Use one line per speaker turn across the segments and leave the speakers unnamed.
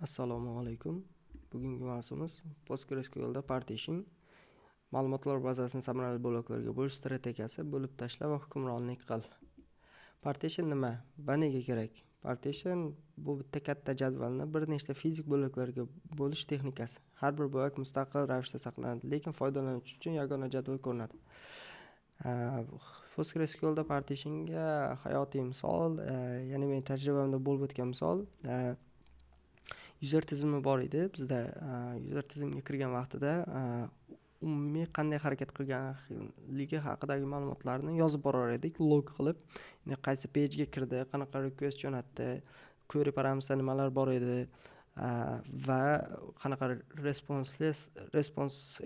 Assalomu alaykum. Bugungi mavzumiz PostgreSQLda partitioning. Ma'lumotlar bazasini samarali bo'laklarga bo'lish strategiyasi: bo'lib tashla va hukmronlik qil. Partition nima va nega kerak? Partition bu bitta katta jadvalni bir nechta fizik bo'laklarga bo'lish texnikasi. Har bir bo'lak mustaqil ravishda saqlanadi, lekin foydalanuvchi uchun yagona jadval ko'rinadi. PostgreSQLda partitionga hayotiy misol, ya'ni mening tajribamda bo'lib o'tgan misol, user tizimi bor edi bizda. User tizimga kirgan vaqtida umumiy qanday harakat qilganligi haqidagi ma'lumotlarni yozib borar edik log qilib, ya'ni qaysi pagega kirdi, qanaqa request jo'natdi, query paramsda nimalar bor edi va qanaqa response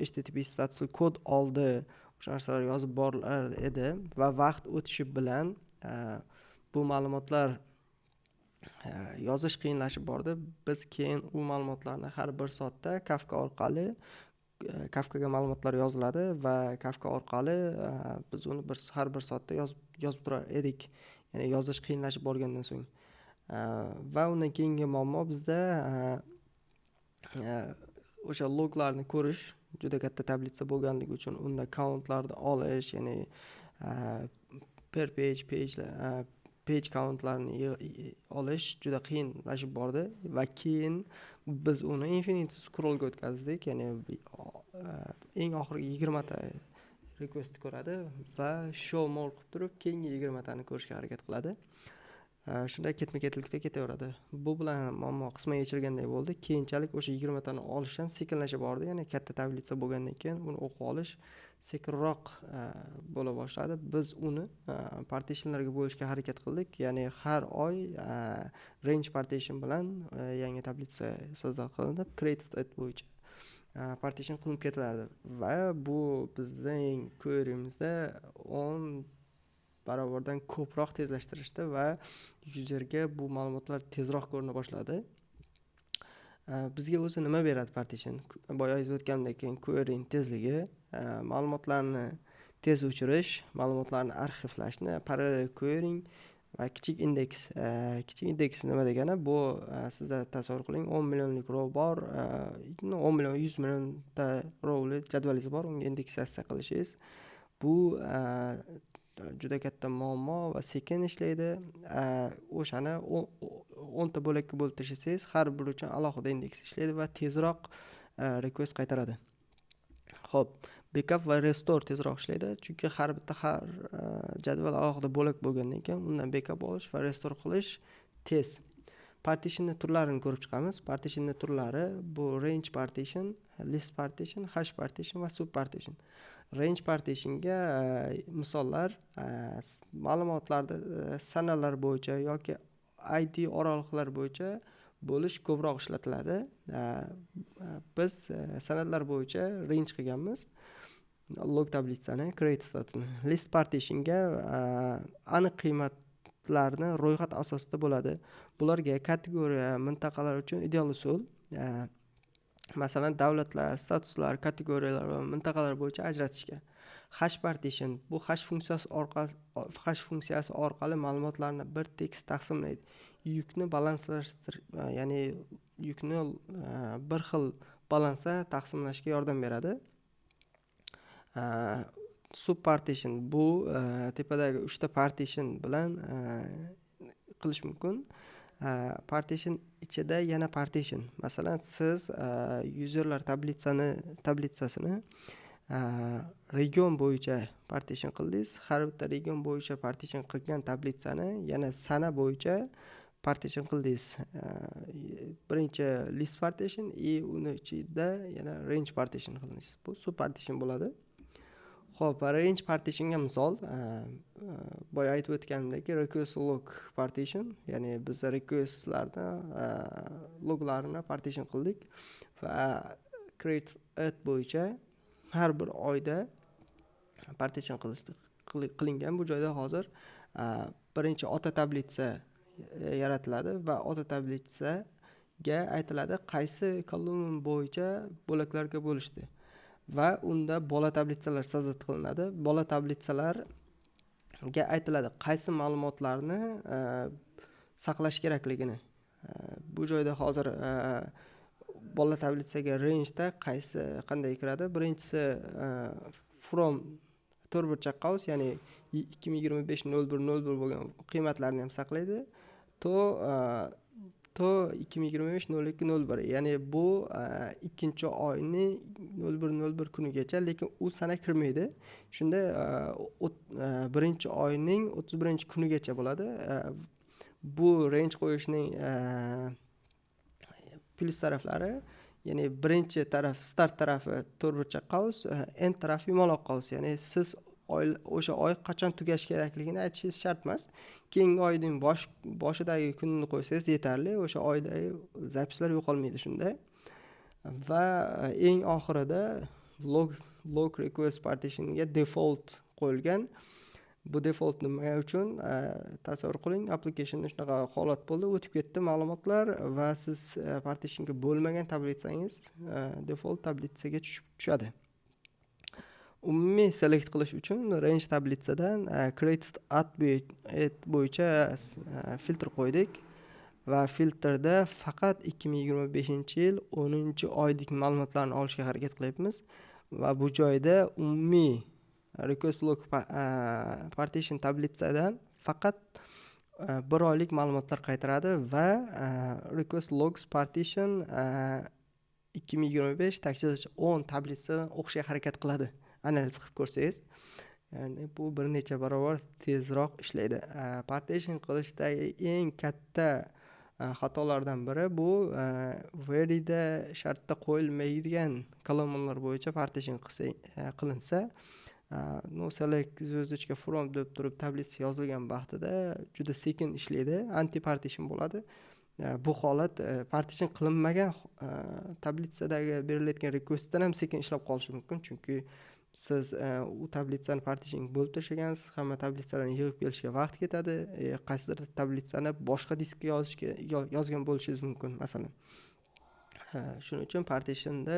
HTTP statusli kod oldi, o'sha narsalar yozib borilar edi. Va vaqt o'tishi bilan bu ma'lumotlar yozish qiyinlashib bordi. Biz keyin u ma'lumotlarni har bir soatda Kafka orqali, Kafkaga ma'lumotlar yoziladi va Kafka orqali biz uni har bir soatda yozib turar edik, ya'ni yozish qiyinlashib borgandan so'ng. Va undan keyingi muammo bizda o'sha loglarni ko'rish, juda katta tablitsa bo'lganligi uchun unda countlarni olish, ya'ni per page countlarni olish juda qiyinlashib bordi. Va keyin biz uni infinite scrollga o'tkazdik, ya'ni eng oxirgi 20 ta requestni ko'radi va show more qilib turib, keyingi 20 tani ko'rishga harakat qiladi. Shunday ketma ketlikda ketaveradi. Bu bilan muammo qisman yechilgandek bo'ldi. Keyinchalik o'sha 20 tani olish ham sekinlasha bordi, ya'ni katta tablitsa bo'lgandan keyin uni o'qib olish sekinroq bo'la boshladi. Biz uni partitionlarga bo'lishga harakat qildik, ya'ni har oy range partition bilan yangi tablitsa создать qilinib, created at bo'yicha partition qilinib ketilardi va bu bizning queryimizda 10 barobardan ko'proq tezlashtirishdi va userga bu ma'lumotlar tezroq ko'rina boshladi. Bizga o'zi nima beradi partition? Boya aytib o'tganimdek, queryning tezligi, ma'lumotlarni tez o'chirish, ma'lumotlarni arxivlashni, parallel querying va kichik indeks. Kichik indeks nima degani? Bu sizda tasavvur qiling, 10 millionlik row bor, 10 million, 100 millionta rowli jadvalingiz bor, unga indeksatsiya qilishingiz bu juda katta muammo va sekin ishlaydi. O'shani 10 ta bo'lakka bo'lib tashlasangiz, har biri uchun alohida indeks ishlaydi va tezroq request qaytaradi. Ho'p, backup va restore tezroq ishlaydi, chunki har bitta har jadval alohida bo'lak bo'lgandan keyin undan backup olish va restore qilish tez. Partitionni turlarini ko'rib chiqamiz. Partitionni turlari bu range partition, list partition, hash partition va sub partition. Range partitionga misollar: ma'lumotlarni sanalar bo'yicha yoki ID oraliqlar bo'yicha bo'lish ko'proq ishlatiladi. Biz sanadlar bo'yicha range qilganmiz log tablitsani created. List partitionga aniq qiymatlarni ro'yxat asosida bo'ladi. Bularga kategoriya, mintaqalar uchun ideal usul. Masalan, davlatlar, statuslar, kategoriyalar va mintaqalar bo'yicha ajratishga. Hash partition bu hash funksiyasi orqali ma'lumotlarni bir tekis taqsimlaydi, yukni balanslashtir, ya'ni yukni bir xil balansda taqsimlashga yordam beradi. Subpartition bu tepadagi uchta partition bilan qilish mumkin. Partition ichida yana partition. Masalan, siz userlar tablitsasini region bo'yicha partition qildingiz. Har bitta region bo'yicha partition qilgan tablitsani yana sana bo'yicha partition qildingiz. Birinchi list partition и uni ichida yana range partition qildingiz. Bu subpartition bo'ladi. Ho'p, range partitionga misol, boya aytib o'tganimdek, request log partition, ya'ni biz requestlarni loglarini partition qildik va created at bo'yicha har bir oyda partition qilingan. Bu joyda hozir birinchi ota tablitsa yaratiladi va ota tablitsaga aytiladi, qaysi kolumn bo'yicha bo'laklarga bo'lishdi va unda bola tablitsalar создать qilinadi. Bola tablitsalarga aytiladi, qaysi ma'lumotlarni saqlash kerakligini. Bu joyda hozir bola таблица ga rangeda qaysi, qanday kiradi? Birinchisi from to'rtburchak qavs, ya'ni 2025-01-01 bo'lgan qiymatlarni ham saqlaydi, to 2025-02-01, ya'ni bu ikkinchi oyning 01.01 kunigacha, lekin u sana kirmaydi shunda, birinchi oyning 31-kunigacha bo'ladi. Bu range qo'yishning plyus taraflari, ya'ni birinchi taraf, start tarafi to'rtburchak qavs, end tarafi yumaloq qavs, ya'ni siz o'sha oy qachon tugashi kerakligini aytishingiz shart emas. Keyingi oyning boshidagi kunini qo'ysangiz yetarli, o'sha oydagi запись lar yo'qolmaydi shunda. Va eng oxirida log request partitionga default qo'yilgan. Bu default nima uchun? Tasavvur qiling, applicationda shunaqa holat bo'ldi, o'tib ketdi ma'lumotlar va siz partitionga bo'lmagan таблица ngiz default таблица ga tushib tushadi. Umumiy select qilish uchun range таблица dan created at bo'yicha filtr qo'ydik va filtrda faqat 2025-yil 10-oylik ma'lumotlarni olishga harakat qilyapmiz. Va bu joyda umumiy request log partition таблица dan faqat bir oylik ma'lumotlar qaytaradi va request logs partition 2025_10 таблица dan o'qishga harakat qiladi. Analiz qilib ko'rsangiz, ya'ni bu bir necha barobar tezroq ishlaydi. Partition qilishdagi eng katta xatolardan biri bu queryda shartda qo'yilmaydigan kolonnalar bo'yicha partition qilinsa, ну, select звездочка from deb turib таблица yozilgan vaqtida juda sekin ishlaydi, anti partition bo'ladi. Bu holat partition qilinmagan таблица dagi berilayotgan requestdan ham sekin ishlab qolishi mumkin, chunki siz u таблица ni partition bo'lib tashlagansiz, hamma таблица larni yig'ib kelishga vaqt ketadi, qaysidir таблица ni boshqa diskka yozishga yozgan bo'lishingiz mumkin, masalan. Shuning uchun partitionda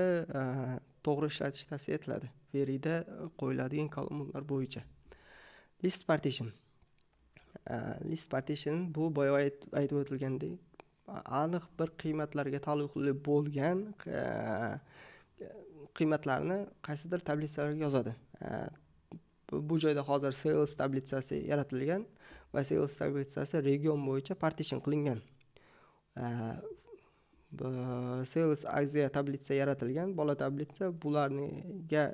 to'g'ri ishlatish tavsiya etiladi, queryda qo'yiladigan kolonnalar bo'yicha. List partition. List partition bu boya aytib o'tilgandek, aniq bir qiymatlarga taalluqli bo'lgan qiymatlarni qaysidir таблица larga yozadi. Bu joyda hozir sales таблица si yaratilgan va sales таблица si region bo'yicha partition qilingan. Sales Asia таблица yaratilgan, bola таблица bularniga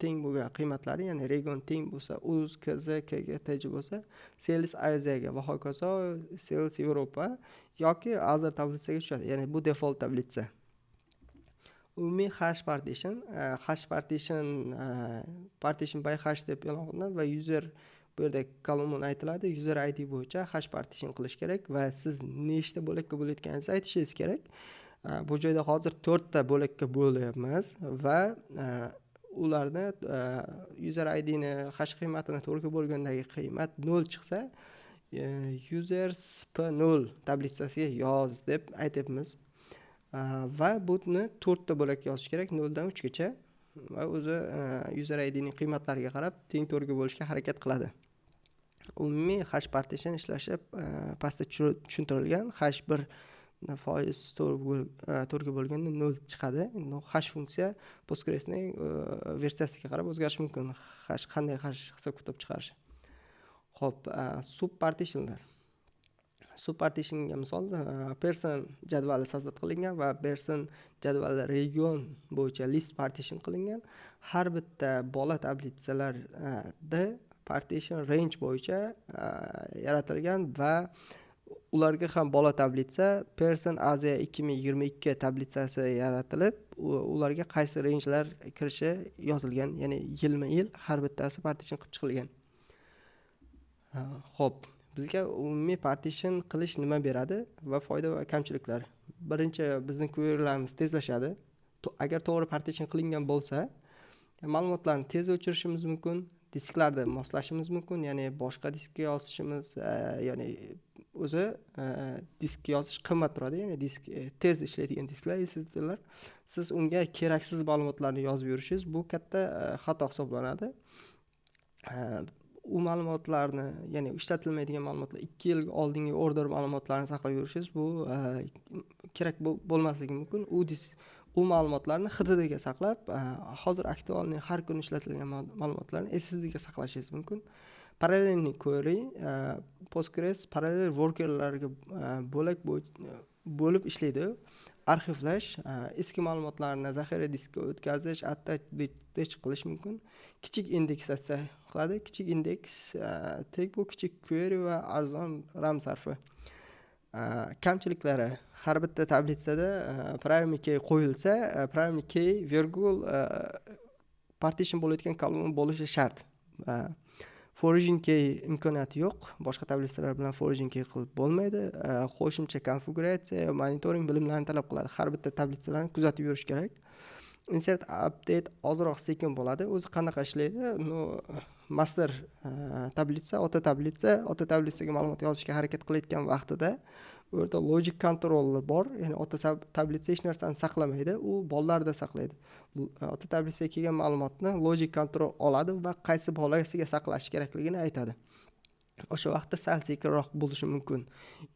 teng bo'lgan qiymatlari, ya'ni region teng bo'lsa, uz, kz, kg, tj bo'lsa, sales Asiaga va hokazo, sales Yevropa yoki other таблица ga tushadi, ya'ni bu default таблица. Umumiy hash partition. Hash partition, partition by hash deb e'lon qilinadi va user, bu yerda kolumna aytiladi, user ID bo'yicha hash partition qilish kerak va siz nechta bo'lakka bo'layotganingizni aytishingiz kerak. Bu joyda hozir to'rtta bo'lakka bo'lyapmiz va ularni user IDni hash qiymatini to'rtga bo'lgandagi qiymat 0 chiqsa, users p0 таблица siga yoz deb aytyapmiz va buni to'rtta bo'lakka yozish kerak, 0 dan 3gacha, va o'zi user IDning qiymatlariga qarab teng to'rtga bo'lishga harakat qiladi. Umumiy hash partition ishlashi pastda tushuntirilgan. Hash 1% to'rtga bo'lganda 0 chiqadi. Endi hash funksiya Postgresning versiyasiga qarab o'zgarishi mumkin, hash qanday hash hisob kitob chiqarishi. Ho'p, sub partitionlar. Sub partitionga misol, person jadvali создать qilingan va person jadvali region bo'yicha list partition qilingan. Har bitta bola таблица larda partition range bo'yicha yaratilgan va ularga ham bola таблица person Asia 2022 таблица si yaratilib, ularga qaysi rangelar kirishi yozilgan, ya'ni yilma yil har bittasi partition qilib chiqilgan. Ho'p, bizga umumiy partition qilish nima beradi va foyda va kamchiliklari? Birinchi, bizni querylarimiz tezlashadi. Agar to'g'ri partition qilingan bo'lsa, ma'lumotlarni tez o'chirishimiz mumkin, disklarni moslashimiz mumkin, ya'ni boshqa diskka yozishimiz, ya'ni o'zi diskka yozish qimmat turadi, ya'ni disk, tez ishlaydigan disklar, SSDlar, siz unga keraksiz ma'lumotlarni yozib yurishingiz bu katta xato hisoblanadi. U ma'lumotlarni, ya'ni ishlatilmaydigan ma'lumotlar, 2 yil oldingi order ma'lumotlarini saqlab yurishingiz bu kerak bo'lmasligi mumkin. U ma'lumotlarni HDDga saqlab, hozir актуальный, har kuni ishlatilgan ma'lumotlarni SSDga saqlashingiz mumkin. Параллельный query, Postgres parallel workerlarga bo'lak bo'lib ishlaydi. Arxivlash, eski ma'lumotlarni zaxira diskka o'tkazish, attach, detach qilish mumkin. Kichik indeksatsiya qiladi. Kichik indeks tek bu kichik query va arzon RAM sarfi. Kamchiliklari: har bitta tablitsada primary key qo'yilsa, primary key vergul partition bo'layotgan kolumna bo'lishi shart. Foreign key imkoniyati yo'q. Boshqa tablitsalar bilan foreign key qilib bo'lmaydi. Qo'shimcha konfiguratsiya, monitoring bilimlarini talab qiladi. Har bitta tablitsalarni kuzatib yurish kerak. Insert, update ozroq sekin bo'ladi. O'zi qanaqa ishlaydi? Ну, master tablitsa, ota tablitsa, ota tablitsaga ma'lumot yozishga harakat qilayotgan vaqtida u yerda logic controller bor, ya'ni ota tablitsa hech narsani saqlamaydi, u bolalarda saqlaydi. Ota tablitsaga kelgan ma'lumotni logic control oladi va qaysi bolasiga saqlash kerakligini aytadi. O'sha vaqtda sal sekinroq bo'lishi mumkin.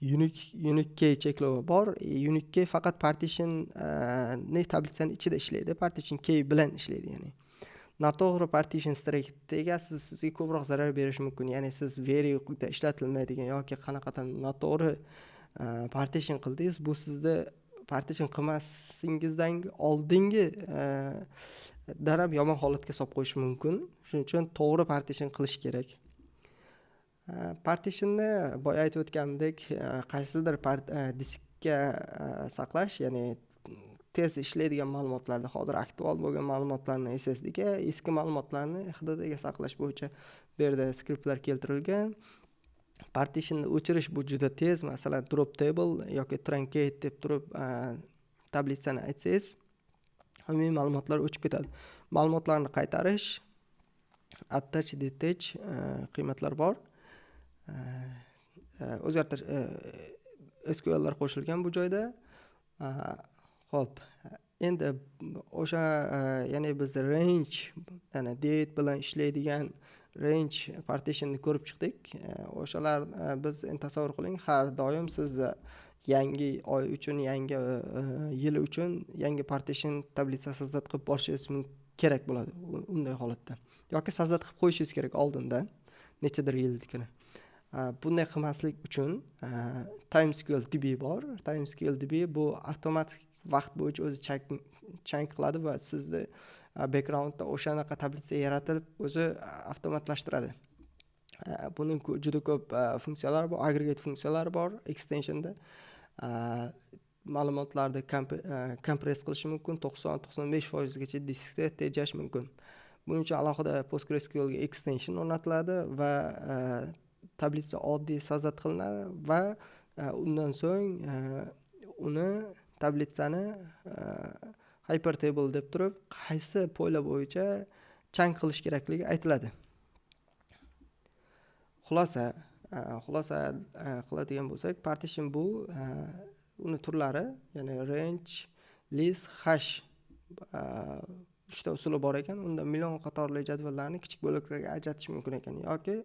Unique key cheklovi bor. Unique key faqat partition ne tablitsani ichida ishlaydi, partition key bilan ishlaydi. Ya'ni noto'g'ri partition strategiyasi sizga ko'proq zarar berishi mumkin. Ya'ni siz very ishlatilmaydigan yoki qanaqadir noto'g'ri partition qildingiz, bu sizni partition qilmasingizdan oldingi dan ham yomon holatga solib qo'yishi mumkin. Shuning uchun to'g'ri partition qilish kerak. Partitionni boya aytib o'tganimdek, qaysidir diskka saqlash, ya'ni tez ishlaydigan ma'lumotlarni, hozir aktual bo'lgan ma'lumotlarni SSDga, eski ma'lumotlarni HDDga saqlash bo'yicha bu yerda skriptlar keltirilgan. Partitionni o'chirish bu juda tez. Masalan, drop table yoki truncate deb turib tablitsani aytsangiz, umumiy ma'lumotlar o'chib ketadi. Ma'lumotlarni qaytarish, attach, detach qiymatlar bor. O'zgartirish, SQLlar qo'shilgan bu joyda. Ho'p, endi o'sha, ya'ni biz range, ya'ni date bilan ishlaydigan range partitionni ko'rib chiqdik. O'shalar, biz endi tasavvur qiling, har doim siz yangi oy uchun, yangi yil uchun yangi partition tablitsa создать qilib borishingiz kerak bo'ladi unday holatda yoki создать qilib qo'yishingiz kerak oldindan nechadir yilnikini. Bunday qilmaslik uchun TimeSQL DB bor. TimeSQL DB bu avtomatik vaqt bo'yicha o'zi chunk qiladi va sizni backgroundda o'shanaqa tablitsa yaratilib, o'zi avtomatlashtiradi. Buning juda ko'p funksiyalari bor, aggregate funksiyalari bor extensionda. Ma'lumotlarni compress qilishi mumkin, 90-95 foizgacha diskda tejash mumkin. Buning uchun alohida PostgreSQLga extension o'rnatiladi va tablitsa oddiy создать qilinadi va undan so'ng uni, tablitsani hypertable deb turib, qaysi поля bo'yicha chunk qilish kerakligi aytiladi. Xulosa qiladigan bo'lsak, partition bu uni turlari, ya'ni range, list, hash, uchta usuli bor ekan. Unda million qatorli jadvallarni kichik bo'laklarga ajratish mumkin ekan yoki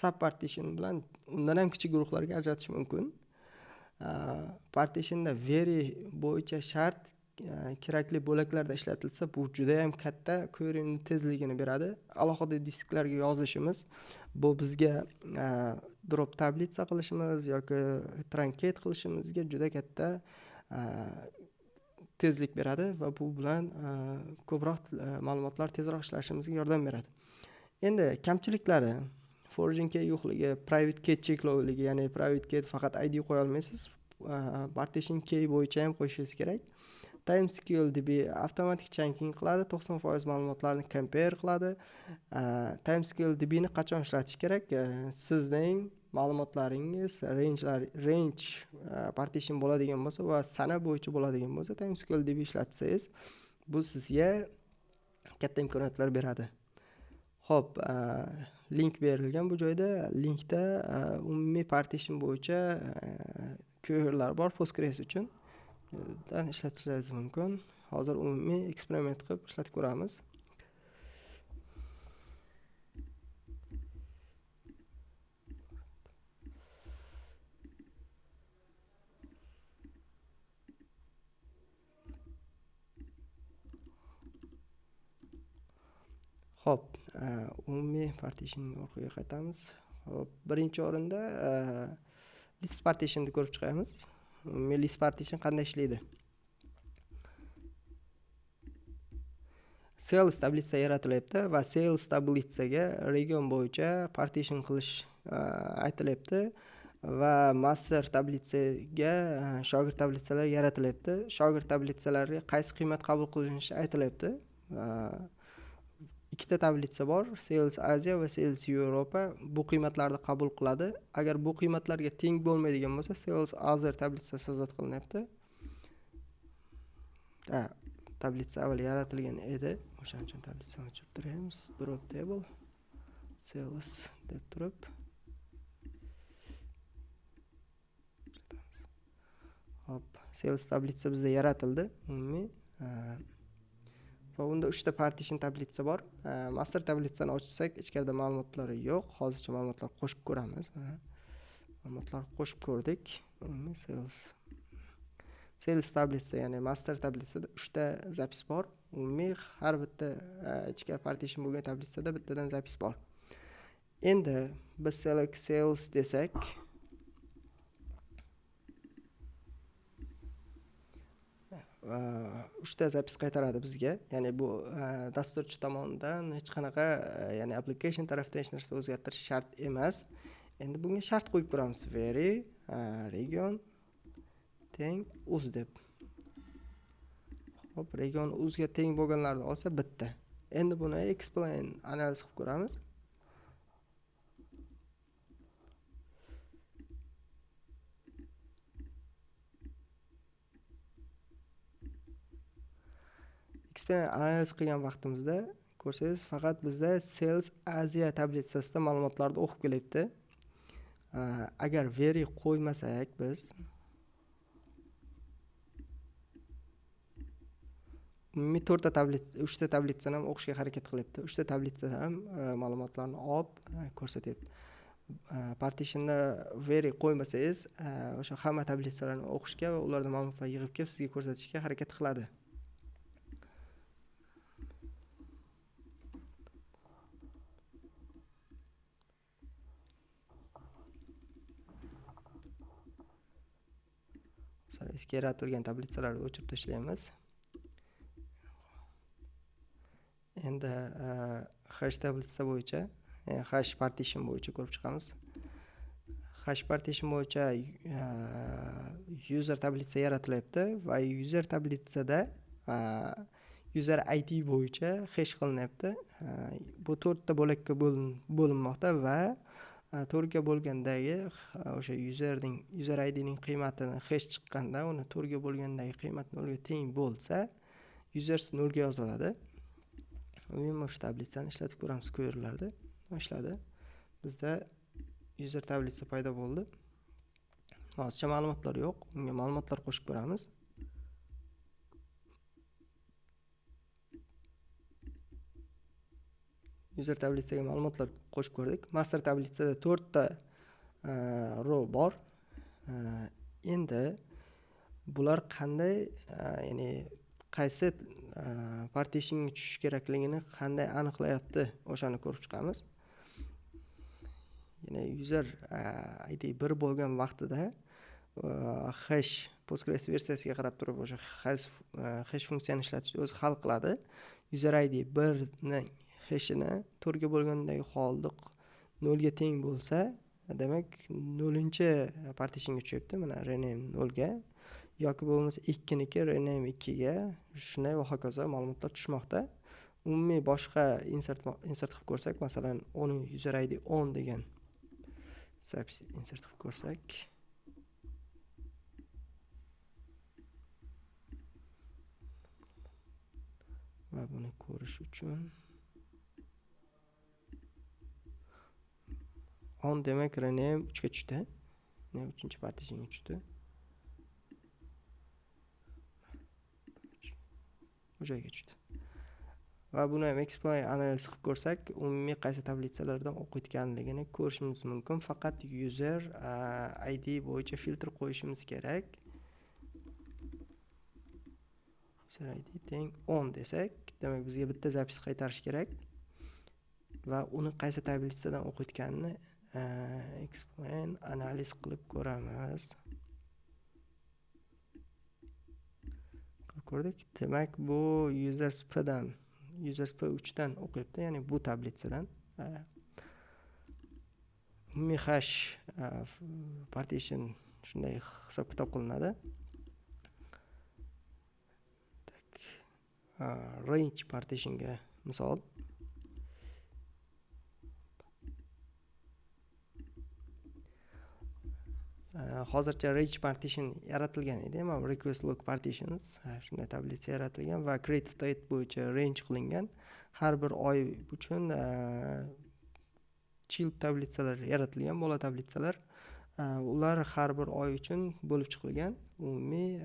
subpartition bilan undan ham kichik guruhlarga ajratish mumkin. Partitionda very bo'yicha shart kerakli bo'laklarda ishlatilsa, bu judayam katta queryni tezligini beradi. Alohida disklarga yozishimiz bu bizga drop tablitsa qilishimiz yoki truncate qilishimizga juda katta tezlik beradi va bu bilan ko'proq ma'lumotlar tezroq ishlashimizga yordam beradi. Endi kamchiliklari: foreign key yo'qligi, private key cheklovligi, ya'ni private key faqat ID qo'ya olmaysiz, partition key bo'yicha ham qo'yishingiz kerak. TimeSQL DB avtomatik chunking qiladi, 90% ma'lumotlarni compare qiladi. TimeSQL DBni qachon ishlatish kerak? Sizning ma'lumotlaringiz rangelar, range partition bo'ladigan bo'lsa va sana bo'yicha bo'ladigan bo'lsa, TimeSQL DB ishlatsangiz, bu sizga katta imkoniyatlar beradi. Ho'p, link berilgan bu joyda. Linkda umumiy partition bo'yicha querylar bor, Postgres uchun dan ishlatishingiz mumkin. Hozir umumiy eksperiment qilib ishlatib ko'ramiz. Xo'p, umumiy partitionning orqaga qaytamiz. Xo'p, birinchi o'rinda list partitionni ko'rib chiqamiz. Umumiy list partition qanday ishlaydi? Sales tablitsa yaratilyapti va sales tablitsaga region bo'yicha partition qilish aytilyapti va master tablitsaga shogird tablitsalar yaratilyapti. Shogird tablitsalariga qaysi qiymat qabul qilinishi aytilyapti. Ikkita tablitsa bor, Sales Asia va Sales Europa bu qiymatlarni qabul qiladi. Agar bu qiymatlarga teng bo'lmaydigan bo'lsa, Sales Other tablitsa sazat qilinyapti. Tablitsa avval yaratilgan edi. O'shaning uchun tablitsani o'chirib turamiz. Drop table sales deb turib. Hop, sales tablitsa bizda yaratildi umumiy. Va unda 3 ta partition tablitsa bor. Master tablitsani ochsak, ichkarida ma'lumotlar yo'q. Hozircha ma'lumotlar qo'shib ko'ramiz. Mana ma'lumotlar qo'shib ko'rdik. Umumiy sales tablitsa, ya'ni master tablitsada 3 ta zapis bor. Umumiy har bitta ichki partition bo'lgan tablitsada bittadan zapis bor. Endi biz select sales desak, uchta zapis qaytaradi bizga. Ya'ni bu dasturchi tomonidan hech qanaqa, ya'ni application tarafdan hech narsa o'zgartirish shart emas. Endi bunga shart qo'yib ko'ramiz. Very region teng uz deb. Xo'p, region uzga teng bo'lganlarni olsa bitta. Endi buni explain analiz qilib ko'ramiz. Explain analiz qilgan vaqtimizda ko'rsangiz, faqat bizda Sales Asia tablitsasida ma'lumotlarni o'qib kelyapti. Agar very qo'ymasak biz umumiy to'rtta tablitsa, uchta tablitsani ham o'qishga harakat qilyapti. Uchta tablitsani ham ma'lumotlarni olib ko'rsatyapti. Partitionda very qo'ymasangiz, o'sha hamma tablitsalarni o'qishga va ulardan ma'lumotlar yig'ib kelib sizga ko'rsatishga harakat qiladi. Eski yaratilgan tablitsalarni o'chirib tashlaymiz. Endi hash tablitsa bo'yicha, ya'ni hash partition bo'yicha ko'rib chiqamiz. Hash partition bo'yicha user tablitsa yaratilyapti va user tablitsada user ID bo'yicha hash qilinyapti. Bu to'rtta bo'lakka bo'linmoqda va to'rtga bo'lgandagi o'sha user I D'ning qiymatini hash chiqqanda, uni to'rtga bo'lgandagi qiymat nolga teng bo'lsa, users nolga yoziladi. Umuman shu tablitsani ishlatib ko'ramiz querylarda. Ishladi. Bizda user tablitsa paydo bo'ldi. Hozircha ma'lumotlar yo'q. Unga ma'lumotlar qo'shib ko'ramiz. User tablitsaga ma'lumotlar qo'shib ko'rdik. Master tablitsada to'rtta row bor. Endi bular qanday, ya'ni qaysi partitionga tushish kerakligini qanday aniqlayapti, o'shani ko'rib chiqamiz. Ya'ni user ID 1 bo'lgan vaqtida hash Postgres versiyasiga qarab turib o'sha hash funksiyani ishlatishni o'zi hal qiladi. User ID 1ning hashini to'rtga bo'lgandagi xoldiq nolga teng bo'lsa, demak nollinchi partitionga tushyapti. Mana rename nolga yoki bo'lmasa ikkiniki rename ikkiga, shunday va hokazo ma'lumotlar tushmoqda. Umumiy boshqa insert qilib ko'rsak, masalan, o'n user ID 10 degan zapis insert qilib ko'rsak, va buni ko'rish uchun 10 demak rename 3ga tushdi. Ne 3-chi partitionga tushdi. Bu joyga tushdi. Va buni ham explain analiz qilib ko'rsak, umumiy qaysi tablitsalardan o'qiyotganligini ko'rishimiz mumkin. Faqat user ID bo'yicha filtr qo'yishimiz kerak. User ID teng 10 desak, demak bizga bitta zapis qaytarish kerak. Va uni qaysi tablitsadan o'qiyotganini explain analiz qilib ko'ramiz. Qilib ko'rdik. Demak, bu users p dan, users p3 dan o'qiyapti, ya'ni bu tablitsadan. Umumiy hash partition shunday hisob-kitob qilinadi. Tak, range partitionga misol. Hozircha range partition yaratilgan edi, mana request log partitions, shunday tablitsa yaratilgan va create date bo'yicha range qilingan. Har bir oy uchun child tablitsalar yaratilgan, bola tablitsalar. Ular har bir oy uchun bo'lib chiqilgan. Umumiy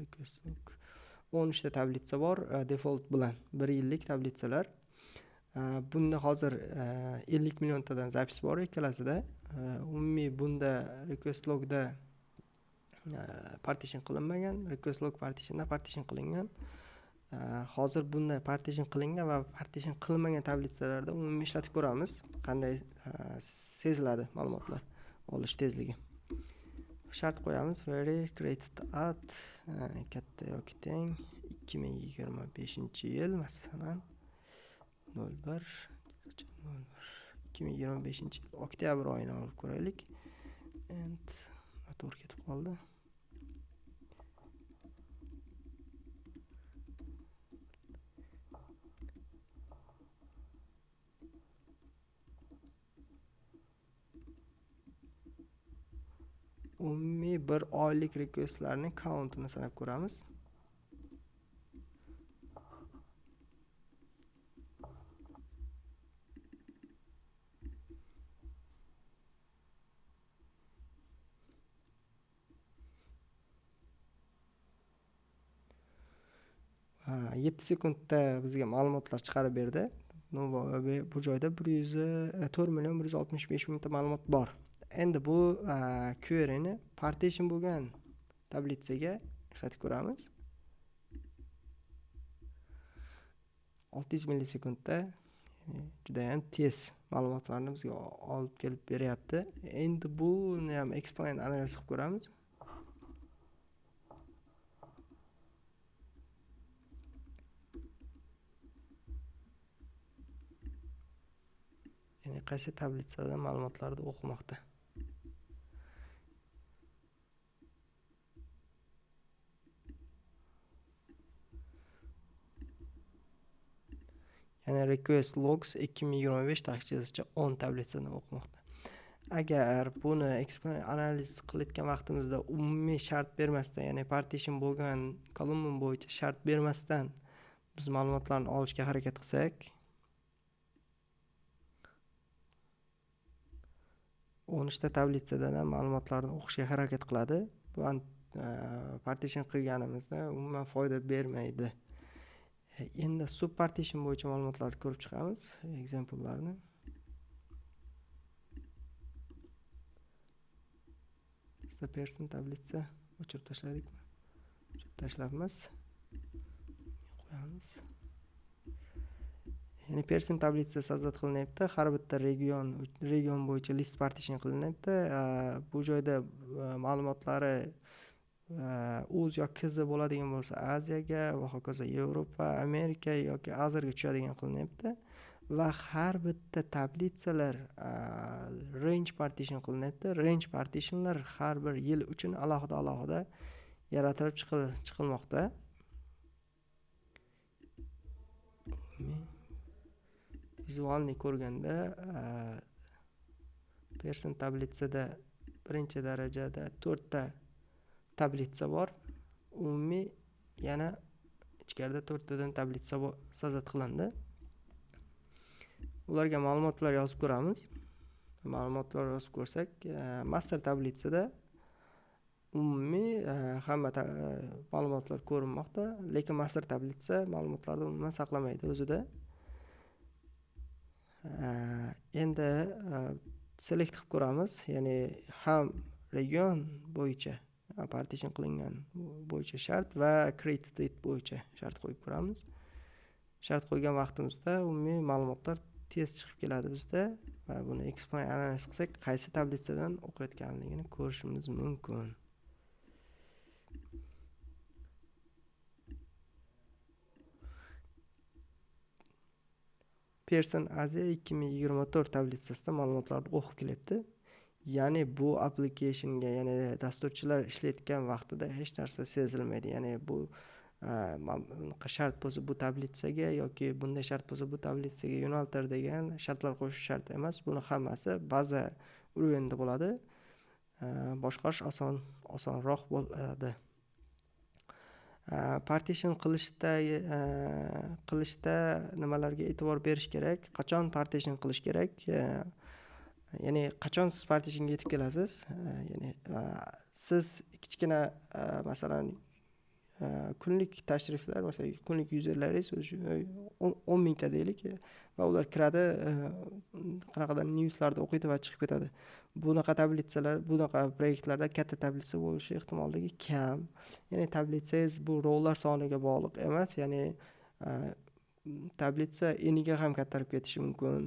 request log 13 ta tablitsa bor, default bilan 1 yillik tablitsalar. Bunda hozir 50 milliontadan zapis bor ikkalasida. Umumiy bunda request logda partition qilinmagan, request log partitionda partition qilingan. Hozir bunda partition qilingan va partition qilinmagan tablitsalarda umumiy ishlatib ko'ramiz, qanday seziladi ma'lumotlar olish tezligi. Shart qo'yamiz, very created at katta yoki teng 2025-yil, masalan, nol bir, nol bir, ikki ming yigirma beshinchi yil oktyabr oyini olib ko'raylik. And noto'g'ri ketib qoldi. Umumiy bir oylik requestlarning countini sanab ko'ramiz. 7 sekundda bizga ma'lumotlar chiqarib berdi. Bu joyda bir yuz, to'rt million bir yuz oltmish besh mingta ma'lumot bor. Endi bu queryni partition bo'lgan tablitsaga ishlatib ko'ramiz. 600 millisekundda, ya'ni juda ham tez ma'lumotlarni bizga olib kelib beryapti. Endi buni ham explain analiz qilib ko'ramiz. Ya'ni qaysi tablitsadan ma'lumotlarni o'qimoqda. Ya'ni request logs ikki ming yigirma besh taxchisicha 10 tablitsadan o'qimoqda. Agar buni explain analiz qilayotgan vaqtimizda umumiy shart bermasdan, ya'ni partition bo'lgan kolumna bo'yicha shart bermasdan biz ma'lumotlarni olishga harakat qilsak, 13 ta tablitsadan ham ma'lumotlarni o'qishga harakat qiladi. Bu partition qilganimizda umuman foyda bermaydi. Endi subpartition bo'yicha ma'lumotlarni ko'rib chiqamiz, example'larni. Bizda person tablitsa o'chirib tashladikmi? O'chirib tashlabmiz. Qo'yamiz. Ya'ni person tablitsa sazat qilinyapti. Har bitta region bo'yicha list partition qilinyapti. Bu joyda ma'lumotlari uz yoki KZ bo'ladigan bo'lsa Aziyaga va hokazo Yevropa, Amerika yoki Azerga tushadigan qilinyapti va har bitta tablitsalar range partition qilinyapti. Range partitionlar har bir yil uchun alohida-alohida yaratilib chiqilmoqda. Vizualni ko'rganda person tablitsada birinchi darajada 4ta tablitsa bor. Umumiy yana ichkarida 4tadan tablitsa sazat qilindi. Ularga ma'lumotlar yozib ko'ramiz. Ma'lumotlar yozib ko'rsak, master tablitsada umumiy hamma ma'lumotlar ko'rinmoqda, lekin master tablitsa ma'lumotlarni umuman saqlamaydi o'zida. Endi select qilib ko'ramiz, ya'ni ham region bo'yicha partition qilingan bo'yicha shart va created date bo'yicha shart qo'yib ko'ramiz. Shart qo'ygan vaqtimizda umumiy ma'lumotlar Tez chiqib keladi bizda va buni explain analiz qilsak, qaysi tablitsadan o'qiyotganligini ko'rishimiz mumkin. Person Asia 2024 tablitsasida ma'lumotlarni o'qib kelyapti. Ya'ni bu applicationga, ya'ni dasturchilar ishlayotgan vaqtida hech narsa sezilmaydi. Ya'ni bu shart bo'lsa bu tablitsaga yoki bunday shart bo'lsa bu tablitsaga yo'naltir degan shartlar qo'shish shart emas. Buni hammasi baza уровенida bo'ladi. Boshqarish osonroq bo'ladi. Partition qilishda nimalarga e'tibor berish kerak? Qachon partition qilish kerak? Ya'ni qachon siz partitionga yetib kelasiz? Ya'ni siz kichkina, masalan, kunlik tashriflar, masalan, kunlik userlaringiz o'sha 10 mingta deylik va ular kiradi, qanaqadir newslarni o'qiydi va chiqib ketadi. Bunaqa tablitsalar, bunaqa proyektlarda katta tablitsa bo'lishi ehtimolligi kam. Ya'ni tablitsangiz bu rowlar soniga bog'liq emas, ya'ni tablitsa eniga ham kattarib ketishi mumkin,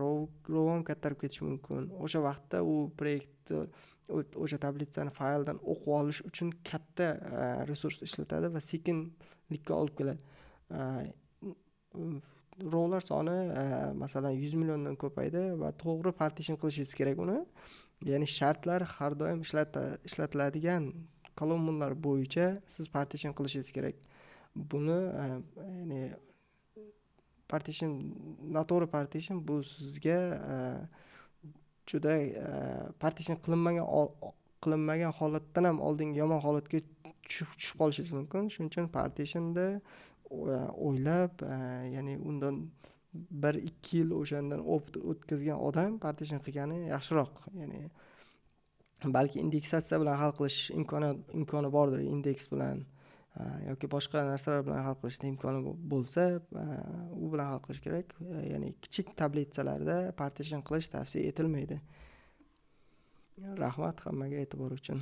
row ham kattarib ketishi mumkin. O'sha vaqtda u proyektni, o'sha tablitsani fayldan o'qib olish uchun katta resurs ishlatadi va sekinlikka olib keladi. Rowlar soni, masalan, 100 milliondan ko'paydi va to'g'ri partition qilishingiz kerak uni. Ya'ni shartlar har doim ishlatiladigan kolonnalar bo'yicha siz partition qilishingiz kerak. Buni, ya'ni partition, noto'g'ri partition bu sizga juda partition qilinmagan holatdan ham oldingi yomon holatga tushib qolishingiz mumkin. Shuning uchun partitionda o'ylab, ya'ni undan 1-2 yil o'shandan opit o'tkazgan odam partition qilgani yaxshiroq. Ya'ni balki indeksatsiya bilan hal qilish imkoni bordir, indeks bilan yoki boshqa narsalar bilan hal qilishning imkoni bo'lsa, u bilan hal qilish kerak. Ya'ni kichik tablitsalarda partition qilish tavsiya etilmaydi. Rahmat hammaga e'tibor uchun.